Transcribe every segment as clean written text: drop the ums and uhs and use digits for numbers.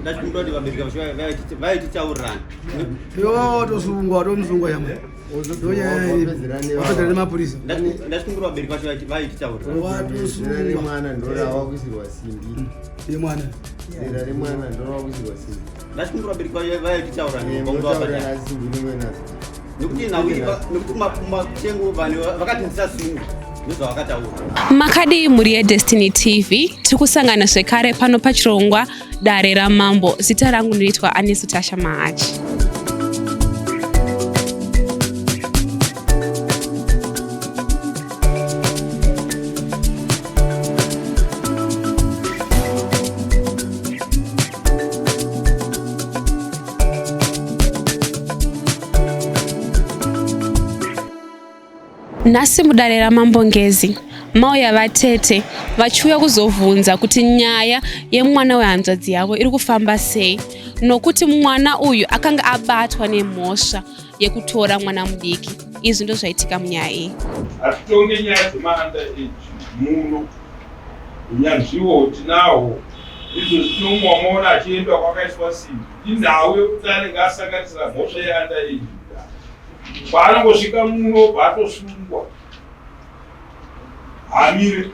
Ndachikumbira kuti vabereki vacho vaititaurirana. Yo tosungwa tomusungwa yama. Wapedzera nemapurisa. Ndachikumbira vabereki vacho vaititaurirana. Watosungwa. Remwana ndorawa kuisirwa simbi. Yemwana. Zera remwana ndorawa kuisirwa simbi. Ndachikumbira vabereki vacho vaititaurirana. Munotaurira simbi rimwe nadzo. Nekuti nhau nekuti matengo vanhu vakati ndisasungwa. Ndozvavakataura. Makadii mhuri yeDestiny TV, tiri kusangana zvekare pano pachirongwa Dare raMambo. Zita rangu ndinoitwa Anesu Tasha Mahachi. Nhasi mudare raMambo Ngezi mauya vatete vachiuya kuzovhunza kuti nyaya yemwana wehanzvadzi yavo iri kufamba sei nokuti mwana uyu akanga abatwa nemhosva yekutora mwana mudiki. Izvi ndozvaitika munyaya iyi. Hatitonge nyaya dzemaanda age muno, unyanzviwo tinahwo. Izvozvi tinomumwe wamaona achienda kwakaiswa simbi, inhau yekuti anenge asanganisira mhosva yeanda age kudaro. Paanongosvika muno obva atosungwa. Haamire.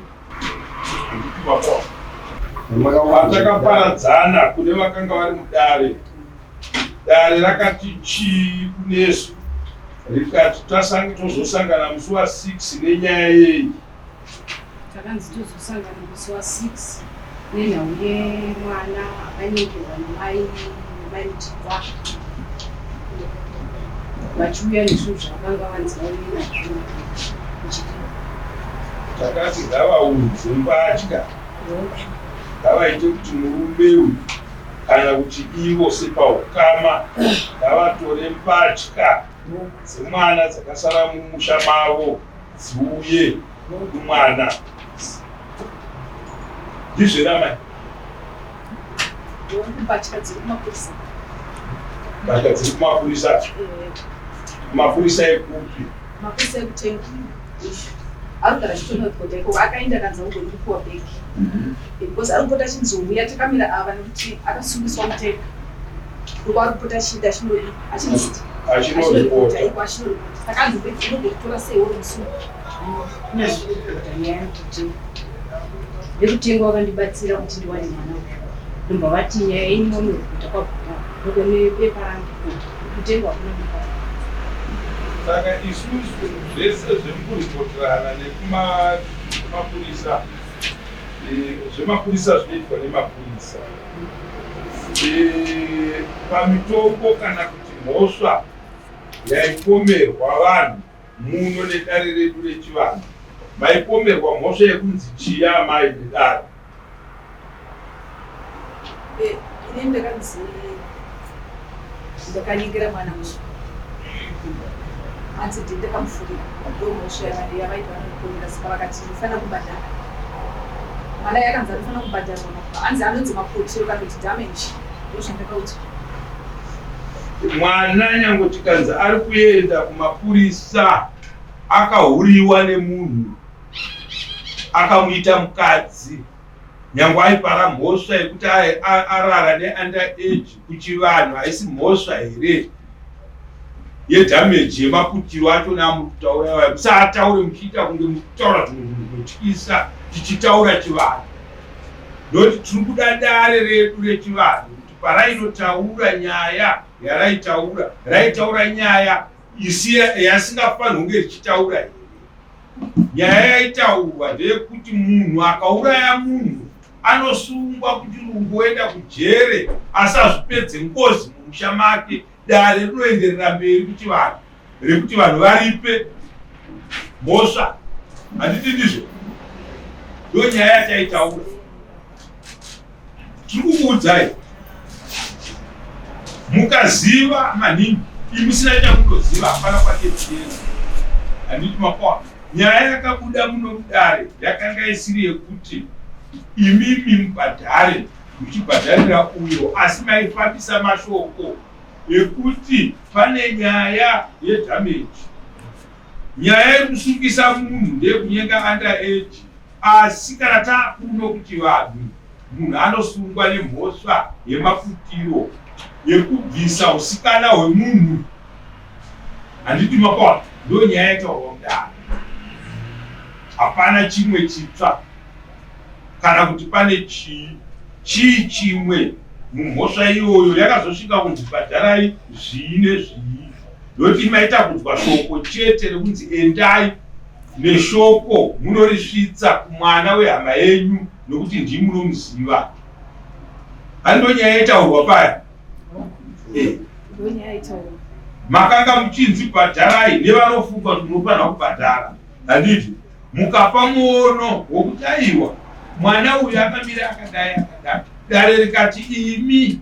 Patakaparadzana kune vakanga vari mudare, dare rakati chii kunesu rikati tozosangana musi wa 6 nenyaya yeyi. Takanzi tozosangana musi wa 6 nenhau yemwana akanyengerwa namai namai Mutikwa vachiuya nezvinhu zvavakanga vanzi vauye nazvo kuchidimbu. Takati ngavaunze mbatya, ngavaite kuti murume uyu kana kuti ivo sepaukama ngavatore mbatya dzemwana dzakasara mumusha mavo dziuye kumwana. Ndizvo here amai? Mbatya dziri kumapurisa. Mbatya dziri kumapurisa. Mapurisa ekupi? Mapurisa ekutenga. Ari kugara achitonodhodha ikoko akaenda akanzi haugoni kupuwa bhegi because ari kupota achinzi uya takamira ava nekuti akasungiswa mutenga ndokwaari kupota achienda achinodii achinzi Achinoripota. iko achinoripota saka anzi bhegi unogoritora sei uri musungwa nyaya yekutenga vekutenga vakandibatsira kuti ndiwane mwana uyu ndobva vati nyaya yenyu monoripota kwabhuta ndokone bepa rangu kutenga hakuna bepa Saka isusu zvese zvemukuripoterana nekumapurisa zvemapurisa zvinoitwa nemapurisa pamitongo kana kuti mhosva yaipomerwa vanhu muno nedare redu rechivanhu maipomerwa mhosva yekunzi chii amai nedare Ini ndakanzi ndakanyengera mwana musha hanzi ndi ndakamufurira ndomhosva yavaiti vanondipomera saka vakati ndinofanira kubhadhara mwana yakanzi anofanira kubhadharwa hanzi anonzi mapotero kana kuti damage ndozvandakaudzwa mwana nyange tikanzi ari kuenda kumapurisa akahuriwa nemunhu akamuita mukadzi nyangwe aipara mhosva yekuti arara neunder age kuchivanhu haisi mhosva here yedhameji yemaputiro acho naamuri kutaura iwayo musaataure muchiita kunge muri kutaura zvimwe zvinhu zvinotyisa tichitaura chivanhu noti tiri kuda dare redu rechivanhu kuti parainotaura nyaya yaraitaura raitaura nyaya yasingafanirwi kunge richitaura here Nyaya yaitaurwa ndeyekuti munhu akauraya munhu anosungwa kuchirungu oenda kujere asi azvipedze ngozi mumusha make. Dare rinoenderera mberi kuchivanhu rekuti vanhu varipe mhosva, handiti ndizvo? Ndo nyaya yataitaura. Tiri kukuudzai mukaziva maningi imi musina chamunoziva hapana kwatetienda handiti makoa nyaya yakabuda muno mudare yakanga isiri yekuti imimi mubhadhare muchibhadharira uyo asi maifambisa mashoko ekuti pane nyaya yedamage nyaya yekusungisa munhu ndeyekunyenga under age asi kana takuno kuti vanhu Munhu anosungwa nemhosva yemafutiro yekubvisa usikana hwemunhu. Handiti mapaona? Ndo nyaya yataurwa mudare. Hapana chimwe chitsva kana kuti pane chii chii chimwe mumhosva iyoyo yakazosvika kunzi bhadharai zvii nezvii nokuti maita kunzwa shoko chete rekunzi endai neshoko munorisvitsa kumwana wehama yenyu nokuti ndii munomuziva. Handi nyaya yaitaurwa paya? Eh. Makanga muchinzi bhadharai nevanofunga kuti munofanira kubhadhara, handiti? Mukapa muono wokuti aiwa, mwana uyu akamira akadai akadai, dare rikati imi,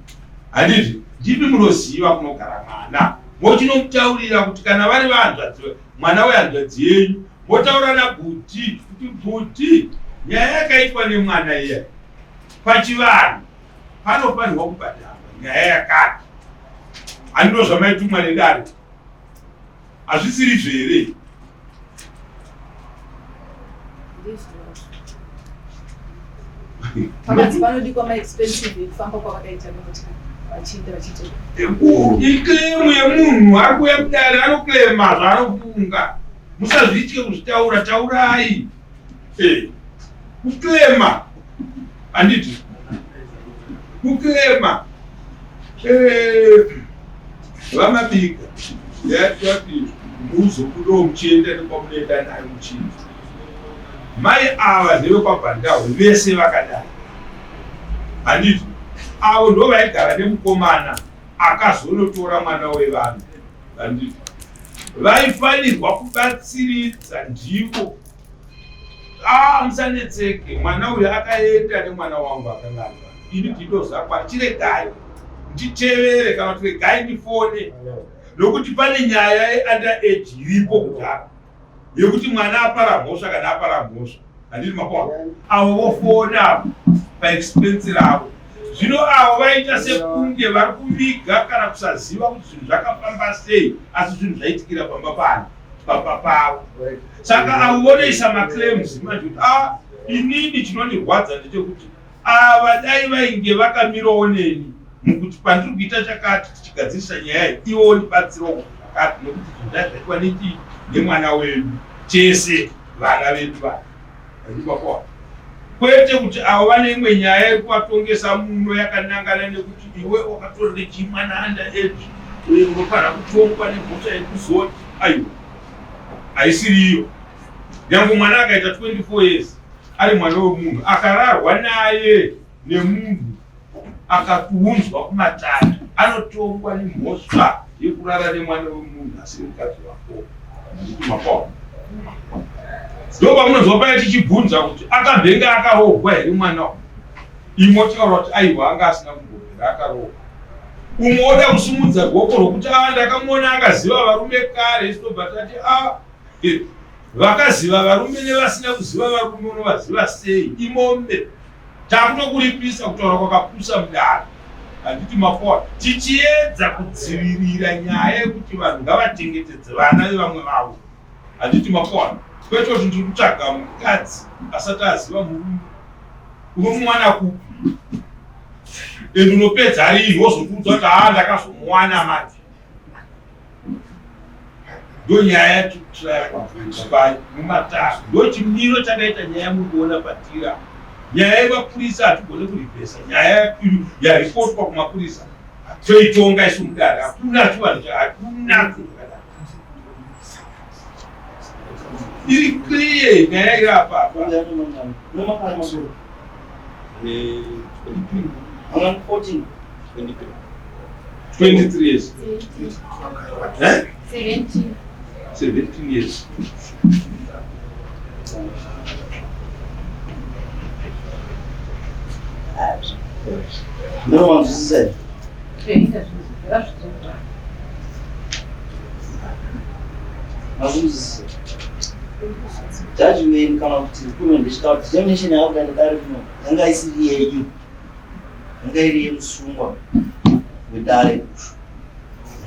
handiti, ndimi munoziva kunogara mwana, mochinomutaurira kuti kana vari vahanzvadzi, mwana wehanzvadzi yenyu, motaura nabhuti kuti bhuti, nyaya yakaitwa nemwana iya pachivanhu panofanirwa kubhadharwa nyaya yakati. Handino zvamaitumwa nedare, hazvisirizvo here? Pakanzi panodikwa maexpensive ekufamba kwavakaita nemotikari vachienda vachiita. Iclaim yemunhu ari kuuya kudare, anoclaima zvaanofunga. Musazvitye kuzvitaura, taurai. Kuclaima handiti kuclaima. VaMabika, yati muzobudawo muchienda nekwamunoenda nayo muchinzi mai ava ndevekwaBhandahwe vese vakadai, handiti? Avo ndo vaigara nemukomana akazonotora mwana wevanhu, handiti? Vaifanirwa kubatsiridza ndivo. Ah, musanetseke, mwana uyu akaenda nemwana wangu akanga ari pano. Ini ndinozakwa, chiregai nditevere kana kuti regai ndifone, nokuti pane nyaya yeunder age iripo kudhara yekuti mwana apara mhosva kana apara mhosva, handiti mapaona? Avo vofona paexpense ravo. Zvino avo vaita sekunge vari kuviga kana kusaziva kuti zvinhu zvakafamba sei, asi zvinhu zvaitikira pamba pano pamba pavo. Saka avo vonoisa maclaims manje kuti a inini chinondirwadza ndechekuti ava dai vainge vakamirawo neni mukuti pandiri kuita chakati tichigadzirisa nyaya iyi, ivo vondibatsirawo zvakati, nokuti zvinhu zvai zvaitwa nechii nemwana wedu tese vana vedu vana andipakwa. Kwete kuti avo vane imwe nyaya yekuvatongesa muno yakanangana nekuti iwe wakatorere chimwana under age uye unofanira kutongwa nemhosva yekuzoti. Aiwa, haisiri iyo. Nyange mwana akaita 24 years ari mwana wemunhu akararwa naye nemunhu akaunzwa kumatare, anotongwa nemhosva yekurara nemwana wemunhu asiri mukadzi wako. Handiti mapaona? Ndopamunonzwa paya tichibvunza kuti akambenge akaroorwa here mwana uyu, imwe otaura kuti aiwa, anga asina kumbobvira akaroorwa. Umwe oda kusumudza ruoko rwokuti a ndakamuona akaziva varume kare, isu tobva tati a vakaziva varume nevasina kuziva varume unovaziva sei? Imombe. Takutokuripisa kutaura kwakapusa mudare, handiti mapaona? Tichiedza kudzivirira nyaya yekuti vanhu ngavachengetedze vana vevamwe vavo, handiti mapaona? Kwete kuti ndiri kutsvaga mukadzi asati aziva murume, unomuwana kupi? And unopedza rii wozotiudza kuti haa ndakazomuwana manje? Ndo nyaya yatikutraya kubvunza mumatare, ndo chimiro chakaita nyaya muri kuona patira. Nyaya yemapurisa hatigone kurivhesa nyaya yaripotwa kumapurisa, toitonga isu mudare. Hakuna chivanhu, hakuna zvakadaro. Iri clear nyaya iri apa apa. 23 years. Eh? 17. 17 years. Ndinowanzwisisa here? Mazvinzwisisa? Judgment kana kuti recommendation kana kuti determination yakuda nedare rino yanga isiri yenyu, yanga iri yemusungwa wedare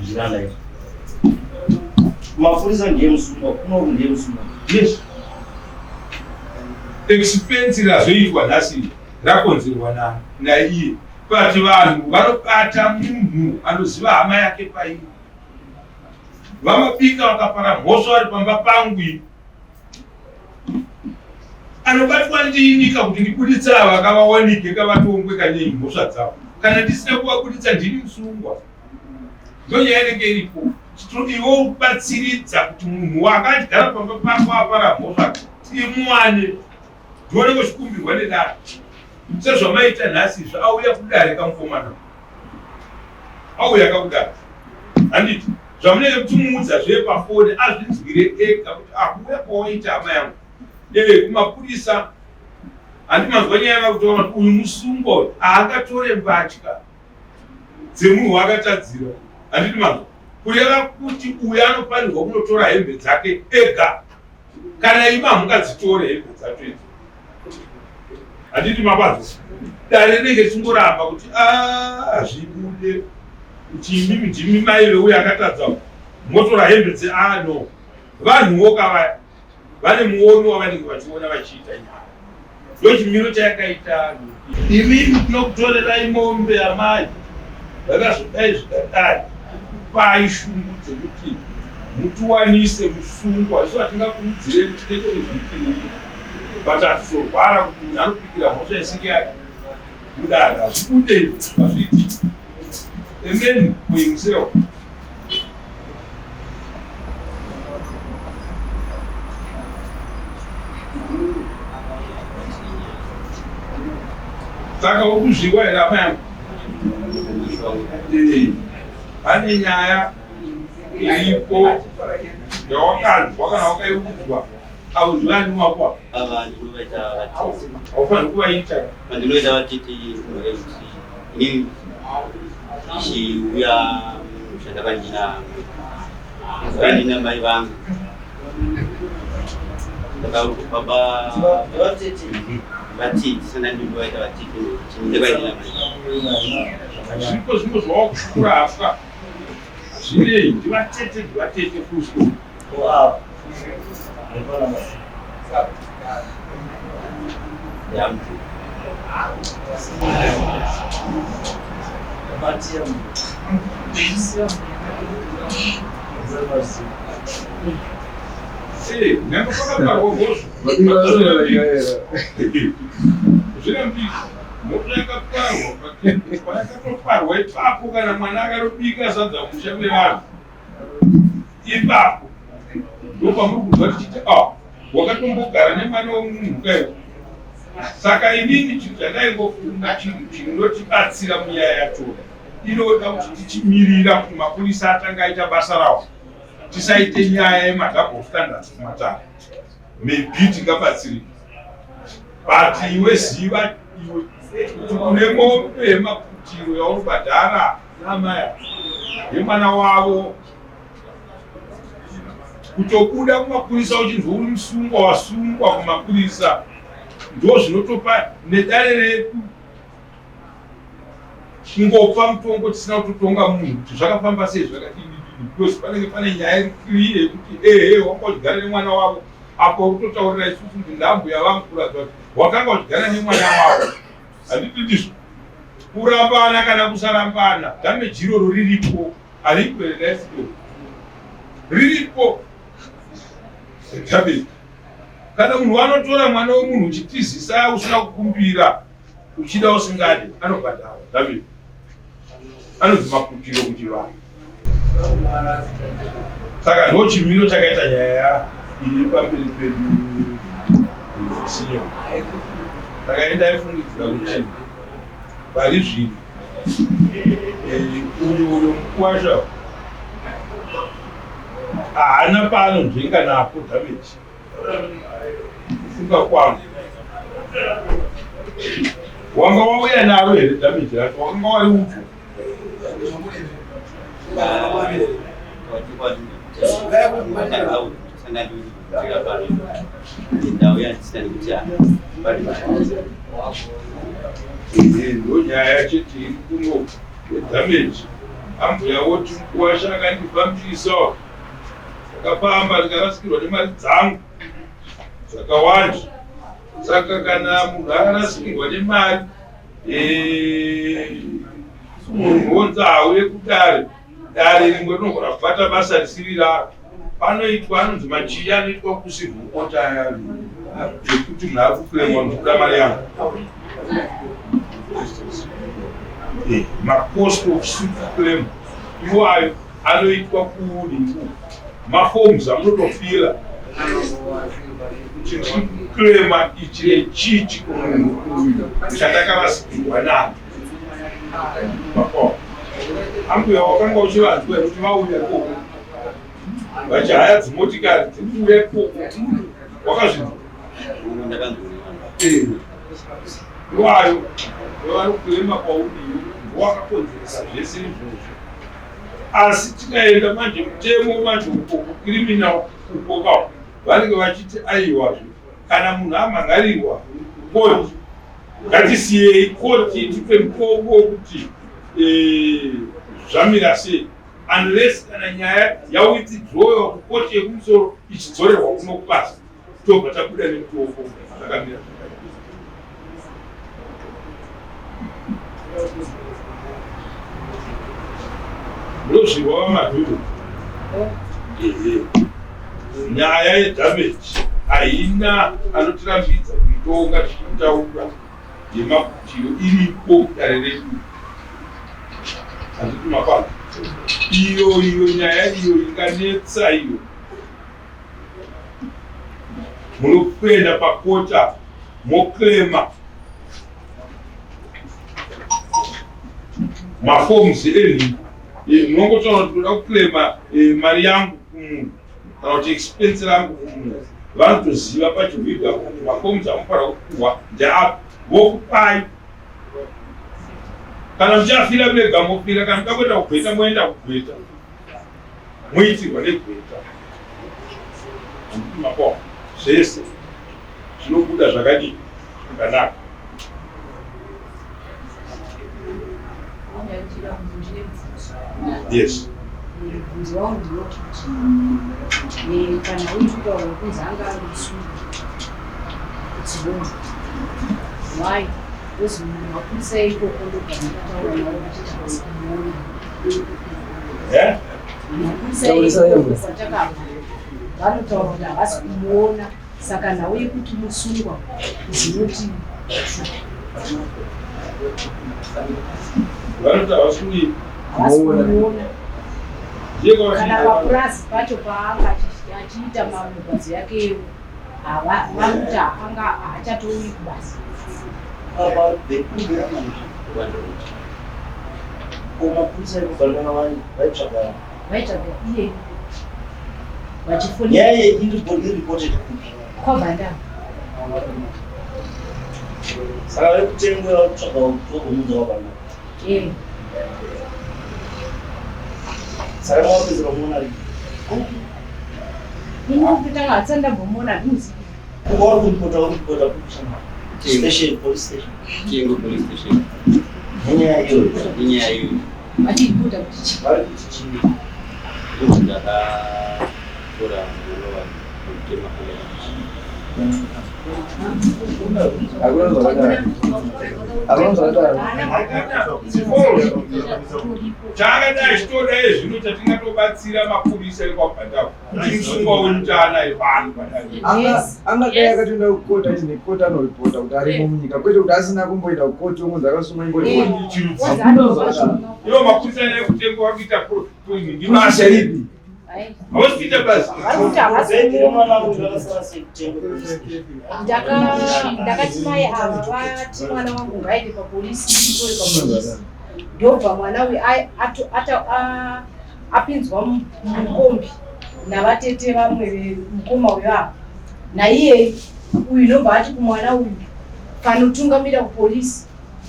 Zviranda izvi. Mapurisa ndiye musungwa, kunoku ndiye musungwa. Yes. Expense razoitwa nhasi. Rakonzerwa nani? Naiye. But vanhu vanobata munhu anoziva hama yake pairi. VaMabika vakapara mhosva vari pamba pangu ini. Anobatwa ndini ka kuti ndibuditse ava kavawanike kavatongwe kanyei mhosva dzavo. Kana ndisina kuvabuditsa ndini musungwa. Ndonyaya inenge iripo. Iwe ubatsiridza kuti munhu wakadyara pamba pako apara mhosva timuwane. Ndione kuchikumbirwa nedare. Sezvamaita nhasi izvi auya kudare kamukomana. Auya kakudare. Handiti zvamunenge muchimuudza zve pafoni azvinzwire ega kuti akuuya kwawaita hama yangu. Eh kumapurisa handi manzwa nyaya vakutaura kuti uyu musungwa uyu haangatore mbatya dzemunhu waakatadzira. Handiti manzwa kureva kuti uyu anofanirwa kunotora hembe dzake ega. Kana imi hamungadzitore hembe dzacho idzo. Handiti mapanzwa dare rinenge richingoramba kuti hazvibude kuti imimi ndimi mai veuyo akatadza motora hembe dze a no. Vanhuwo kavaya vane muono wavanenge vachiona vachiita nyaya. Ndochimiro chayakaita. Imimi tinokutorerai mombe amai zvakazodai zvikadai kupai shungu dzekuti mutiwanise musungwa isu hatingakurudzirei kuti tete nezvipiri but hatizorwara kuti munhu anopikira mhosva isiri yake mudare hazvibude hazviiti a man for himself. Saka ukuzviwa here hama yangu? Pane nyaya iripo yawakanzwa kana wakaiudzwa auziva ani wako ava ndinovaita vatete. Haufaniri kuvaita. Vandinoita vatete inini ndichiuya musha ndakandina mai vangu. Saka baba Vatete. Vatete sana ndinovaita vatete ndakandina mai. Zvipo zvimwe zvawakushura hafwa. Zvinei ndivatete ndivatete full stop. Wow. Eh, nyangwe pakaparwa mhosva. Zvine mbiri. Mhosva yakaparwa, payakatoparwa ipapo kana mwana akatobika sadza musha mevanhu. Ipapo ndopamuri kunzwa tichiti ah, wakatombogara nemwana wemunhu kaiwo. Saka inini chinhu chandaingofunga chinhu chinotibatsira munyaya yacho inoda kuti tichimirira kuti mapurisa atanga aita basa rawo, tisaite nyaya yemadouble standards kumatare. Maybe tingabatsirika, but iwe ziva iwe kuti une mombe yemaputiro yaunobhadhara namai yemwana wavo. Kutobuda kumapurisa uchinzwa uri musungwa, wasungwa kumapurisa, ndo zvinotopa nedare redu kungopa mutongo tisina kutotonga munhu kuti zvakafamba sei zvakadini dini, because panenge pane nyaya iri clear yekuti ehe wanga uchigara nemwana wavo apo utotaurira isusu kuti ndambuya vangu kuratidza kuti wakanga uchigara nemwana wavo. Handiti ndizvo? Kurambana kana kusarambana, damage iroro riripo, haripo here daisiko riripo damage. Kana munhu anotora mwana wemunhu uchitizisa usina kukumbira, uchida usingadi, anobhadhara damage. Anonzi maputiro kuchivanhu. Saka ndo chimiro chakaita nyaya iri pamberi pedu sinyo. Saka ini ndaifungidzira kuti pari zvino uyu uyu mukwasha haana paanonzvenga napo damage. Kufunga kwangu wanga wauya naro here damage racho wakanga wariudzwa? Ndonyaya chete iri kuno yedamage. Ambuya woti mukuwasha akandifambisa ndakafamba ndikarasikirwa nemari dzangu dzakawanda. Saka kana munhu akarasikirwa nemari, munhu wonzi auye kudare, dare rimwe rinogona kubata basa risiri raro. Panoitwa anonzi machiya anoitwa kucivil court aya ekuti munhu ari kuclaimwa nokuda mari yangu. Macost of suit claim iwayo anoitwa kuudingu maforms amunotofila kuti ndiri kuclaima ichi nechichi kumunhu uyu chandakarasikirwa nacho. Ambuya, wakanga uchivanzwa here kuti vauya ikoko vachihaya dzimotikari dziri kuuya ikoko? Wakazvinzwa? Iwayo vari kuclaima kwauri wakakonzeresa zvese izvozvo. Asi tikaenda manje mutemo manje uko kucriminal uko kawo, vanenge vachiti aiwazve, kana munhu amhangarirwa koti, ngatisiyei koti tipe mutongo wekuti zvamira sei, unless kana nyaya yawithdrawiwa kukoti yekumusoro ichidzorerwa kuno kubasa, tobva tabuda nemutongo zvakamira zvakadai. Ndozvirwa vamadhuku. Ehe, nyaya yedamage haina anotirambidza kuitonga tichitaura yemaputiro iripo dare redu, handiti mapano? Iyo nyaya iyo inganetsa iyo, munokuenda pakota moclaima maforms enyu. Munongotaura kuti ndoda kuclaima mari yangu kumunhu kana kuti expense rangu kumunhu. Vanotoziva pachihwiga kuti maforms amufanira kupuhwa ndeapi, vokupai. Kana muchafira mega mofira, kana muda kuenda kugweta moenda kugweta, moitirwa negweta. Mapo zvese zvinobuda zvakadii, zvakanaka. Yes. Mubvunzo wangu ndinoti kuti kana uri kutaura kunzi anga ari musungwa kuTsivongo, why? Because mapurisa ikoko ndobva ndakataura navo vachiti havasi kumuona. Mapurisa ikoko kwatakabva vanotaura kuti havasi kumuona, saka nhau yekuti musungwa zinoti Vanoti havasi kudii? Havasi kumuona. Kana papurazi pacho paanga achiita mambadzo yakeyo, vakuti anga haachatouyi kubasa. Apa vekubira manje, ko mapurisa ekubhandana vaitsvaga? Vaitsvaga iye vachifonera. Nyaya iyi irireported kupi? Kwabhandana. Saka vekutengwa vakutsvaga kutogomunza wabhandana? Eh. Saka mawapedzera kumuona rii? Ini kutanga hatisati ndambomuona, handimuzivi. Kuva uri kuripota, uri kuripota kupi? Station, police station? Tengo police station. Nenyaya iyoyo? Nenyaya iyoyo. Vachiripota kuti chii? Vari kuti chii? Kuti ndakatora mwana wake kutema. Hakuna zvakadaro. Hakuna zvakadaro. Chaakadai chitoda zvino chatingatobatsira mapurisa ekwabhadharu kuti musungwa wenyu taanaye pano padare. Angadai akatoenda kukoti, achi nekoti anoripota kuti arimo munyika, kwete kuti asina kumboenda kukoti ongonzi akasungwa ingoripota. Ivo mapurisa ekutengwa vakuita ndibasa ipi? Havasi kuita basa. Vari kuti havasi Bhegi kumuona. remwana uyu rakasara sei kuTengwe police station? Ndakati mai ava vati mwana wangu ngaende papolisi, nditore papolisi, ndobva mwana uyu apinzwa mukombi navatete vamwe vemukoma uyu ava naiye uyu. Ndobva ati kumwana uyu, panotungamira kupolisi,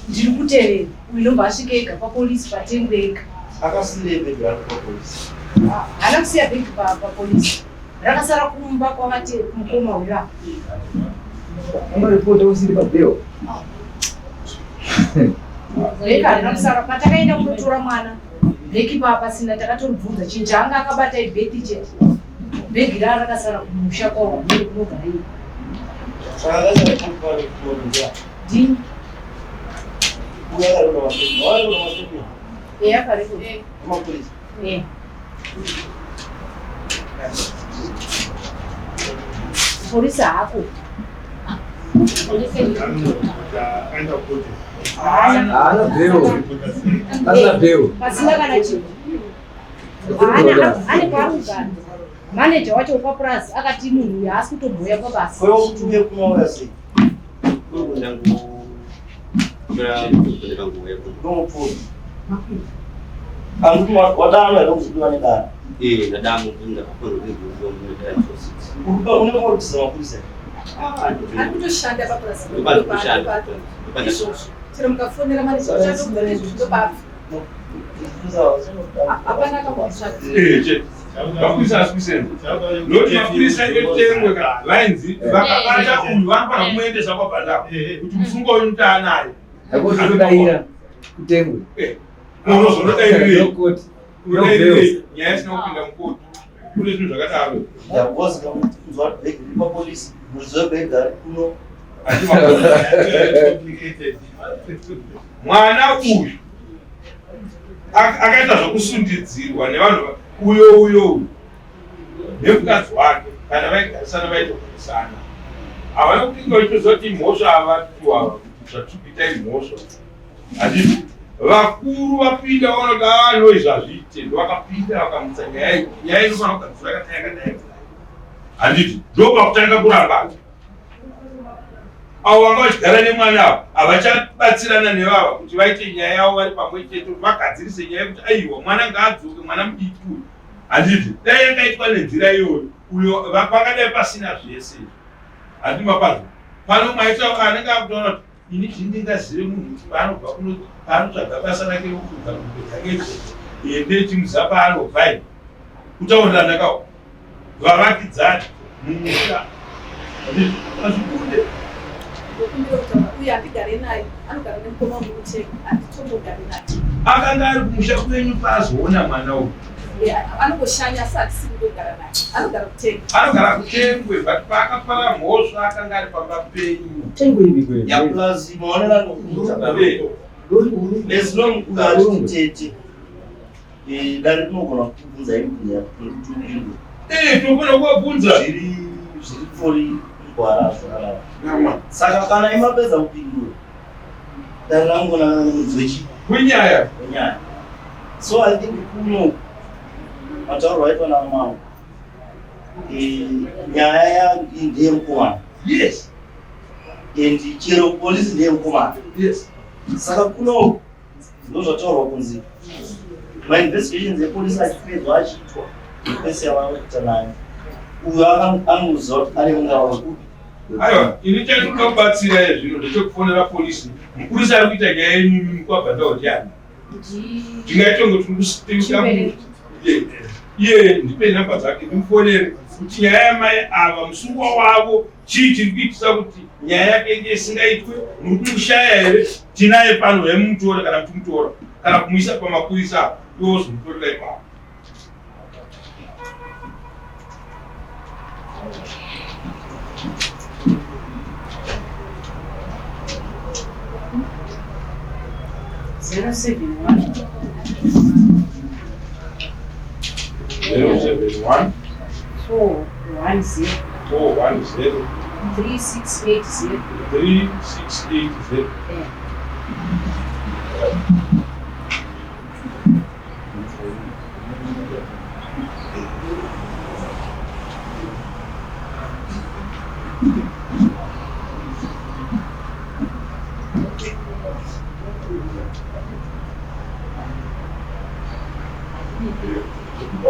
ndiri kutevera. Uyu ndobva asvika ega papolisi paTengwe ega. Akasirei bhegi rake papolisi? Haana kusiya bhegi papolisi, rakasara kumba kwavate kumukoma uyu ava. Ungaripota usiri pabail? Bhegi harina kusara. Patakaenda kunotora mwana, bhegi paa pasina. Takatoribvunza, chinhu chaanga akabata ibhegi chete, bhegi raa rakasara kumusha kwavo kunogara iye. Saka akaisa ripoti pari kuona. Ndini. Uya akarekota mastatement. Wakarekota mastatement. Eh, akarekota. Emapurisa. Eh. Polisi haako. Haana bhero. Asina bhero. Pasina kana chinhu. Haana, ane paari kugara. Maneja wacho wepapurazi akati munhu uyu haasi kutomboya pabasa. Kwewe kuti uye kunouya sei? Ndangotora nguva kuno. Ndomupfuura. Anditi wadano here kuzodiwa nedare? Eh, ndadamo ndakafanira kuziva munoita 46. Unenge uri kutiza mapurisa here? Ari kutoshanda papurazi. Ndopari kushanda. Izvozvo. Chero mukafonera maneja wacho anokuudza izvozvo ndopabva. Hapana akambotsvaka. Eh, chete. Mapurisa asi kusenza. Noti mapurisa etengwe ka vainzi vakabata uyu vanofanira kumuendesa kwabhandaro kuti musungwa uyu mutaanaye. Hakuzodaira kutengwe. Eh, unozonodairirei? Koti. Unodairirei? Nyaya isina kupinda mukoti. Kune zvinhu zvakadaro. Ndakuzi kamunzwa kuti bhegi riri papolisi, muridzi webhegi ari kuno. Mwana uyu akaita zvokusundidzirwa nevanhu uyo uyo uyu nemukadzi wake kana vaigarisana vaitogarisana havana kupinga vachitoziva kuti imhosva avatu ava kuti zvatiri kuita imhosva handiti vakuru vapinda vaona kuti ano izvi hazviite ndovakapinda vakamutsa nyaya iyi nyaya inofanira kugadzirwa yakadai yakadai yakadai handiti ndopakutanga kurambana avo vanga vachigara nemwana ava havachabatsirana nevava kuti vaite nyaya yavo vari pamwe chete kuti vagadzirise nyaya yekuti aiwa mwana ngaadzoke mwana mudiki uyu handiti dai yakaitwa nenzira iyoyo uyo pangadai pasina zvese izvi handiti mapanzwa pano maita anenge akutoona kuti ini zvindingazive munhu kuti paanobva kuno paanotsvaga basa rake rokufudza mombe dzake idzi ndechimuziva paanobva ini kutaurirana kawo vavakidzani mumusha hazvikunde Ndokumbira kutaura uye handigare naye anogara nemukoma wangu kutenga handitombogari naye. Akanga ari kumusha kwenyu paazoona mwana uyu. Anongoshanya asi hatisi kundogara naye anogara kutengwe. Anogara kutengwe but paakapara mhosva akanga ari pamba penyu. Tengwe ipi kwe? Ya plus maonero anokuita. As long uyo achiti tete eh, dare rinogona kukubvunza imibvunzo yekuti upindure. Eh, tinogona kuvabvunza. Zviri zviri pfori mugwara zvakadaro. Saka kana imapedza kupindura dare rangonangana nemudzi wechi wenyaya. Wenyaya. So I think kuno matauriro aitwa namambo eh, nyaya ya ndeyemukomana. Yes. And chero polisi ndeyemukomana. Yes. Saka kuno ndozvataurwa kunzi mainvestigations epolisi achipedzwa achiitwa pese yavanoita nayo uyo anoziva kuti ane mungava wekupi. Aiwa, ini chandinoda kubatsira iye zvino ndechekufonera polisi. Mupurisa ari kuita nyaya yenyu imimi kwabva ndawo ndiani? Tingaite kunge tiri kuda iye ndipe namba dzake ndimufonere kuti nyaya yamai ava musungwa wavo chii chiri kuitisa kuti nyaya yake inge isingaitwe muri kumushaya here tinaye pano hemumutora kana muchimutora kana kumuisa pamapurisa apa iwe wozomutorera ipapo. 071 071 410 410 3680 3680. Eh.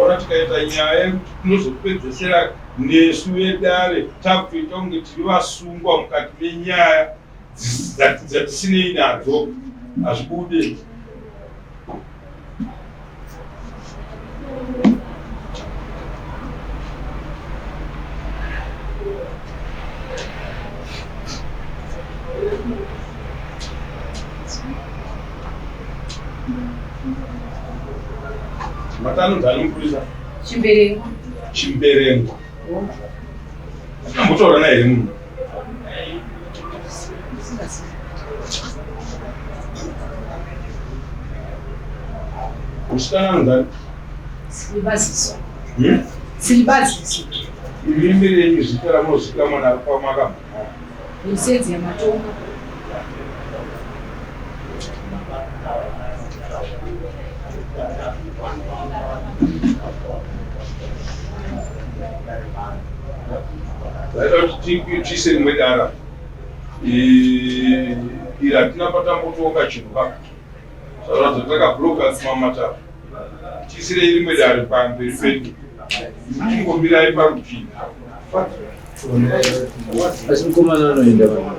Ona tikaita nyaya yekuti tinozopedzesera nesu vedare takutoita kunge tiri vasungwa mukati menyaya dzatisinei nadzo hazvibude. Matanonzi ani mupurisa? Chimberengwa. Chimberengwa. Akambotaura naye here munhu? Musikana anonzani? Silibaziso. Hmm? Silibaziso. Imimi renyu zita ramunozikamwa naro pamakabva. Misenzi yamatongo. Zvaida kuti tiise rimwe dara. Iri hatina patambotonga chinhu ka. Zvaratidza takabloka kumamatara. Tiisirei rimwe dare pamberi pedu. Tingomirai parutivi. Asi mukomana anoenda pa.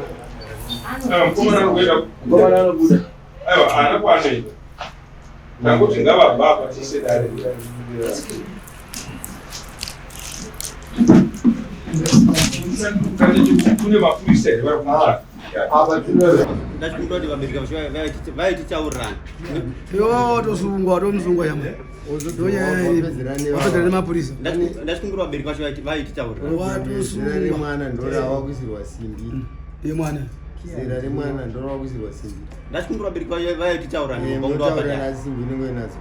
Ah, mukomana anoenda. Mukomana anobuda. Aiwa, haana kwaanoenda. Tangoti ngavabva apa tiise dare. Kune mapurisa here vari kumutsvaka? Apa tinoda. Ndachikumbira kuti vabereki vacho vaititaurirana. Iwe watosungwa watomusungwa chama. Wapedzera nemapurisa. Ndachikumbira vabereki vacho vaititaurirana. Zera remwana ndorawa kuisirwa simbi. Yemwana. Zera remwana ndorawa kuisirwa simbi. Ndachikumbira vabereki vacho vaititaurirana. Eh, munotaurira simbi inenge inadzo.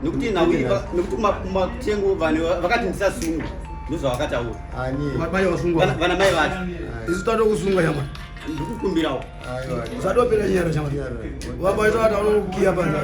Nekuti nhau nekuti kumatengo vanhu vakati ndisasungwa. Ndozvavakataura. Ani? Mai wasungwa. Vana mai vacho. Isu tatokusungwa chama. Ndikukumbirawo. Aiwa. Usatopera nyara chama. Wabaita wataona kukiya panze.